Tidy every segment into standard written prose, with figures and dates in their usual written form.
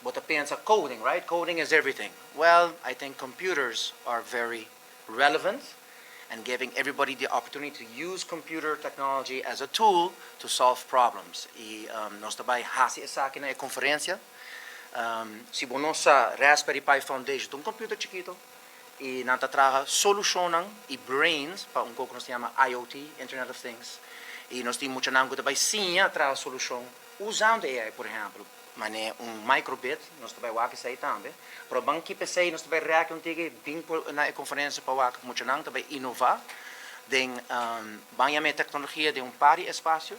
Bo ta pensa coding, right? Coding is everything. Well, I think computers are very relevant and giving everybody the opportunity to use computer technology as a tool to solve problems. Y nos ta bay haci esaki na e conferencia. Si bo no sa, Raspberry Pi Foundation, un computer chikito, y nan ta traha solucion y brains pa un poco nos yama IoT, Internet of Things. Y nos tin muchanan cu bay siña traha solucion usando AI, por ehempel. Manera un microbit, nos ta bay wak esey tambe. Pero ban keep esey, nos ta bay react un tiki bin na conferencia pa wak muchanan ta bay innova. Den ban yama tecnologia den un par di espacio.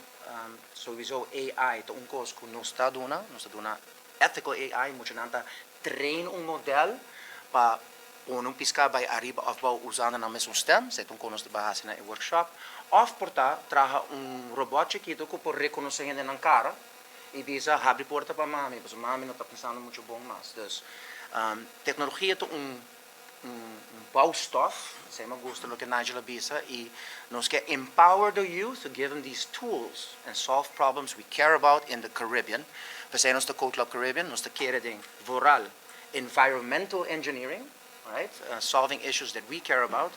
Sowieso AI ta un cos cu nos ta duna ethical AI, muchanan ta train un model pa pone un pisca bay ariba of bou usando nan mesun stem, esey ta un cos nos ta bay haci na workshop, of por ta traha un robot chikito cu por reconoce hende nan cara y bisa "Habri porta pa mami", pasobra mami no ta pensando mucho bon mas. Dus tecnologia ta un bouwstof, esey mi gusta loke Nigel a bisa, y nos kier empower the youth to give them these tools and solve problems we care about in the Caribbean. Pasobra nos ta Code Club Caribbean, nos ta kere den vooral environmental engineering, right? Solving issues that we care about.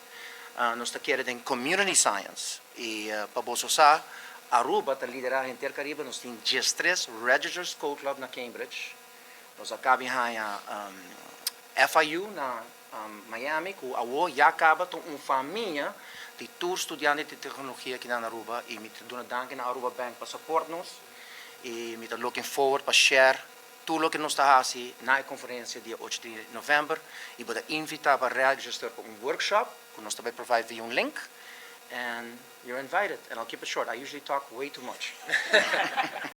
Nos ta kere den community science. Y pa bo sa, Aruba ta lidera henter Caribe, nos tin 13 registered Code Club na Cambridge. Nos a caba di FIU na Miami, cu awo ya caba un famia di tur studiante di tecnologia aki na Aruba y mi ta duna danki na Aruba Bank pa support nos y mi ta looking forward pa share tur loke nos ta haci na conferencia dia 8 di november y bo ta invita pa register pa un workshop cu nos tambe provide via un link, and you're invited. And I'll keep it short. I usually talk way too much.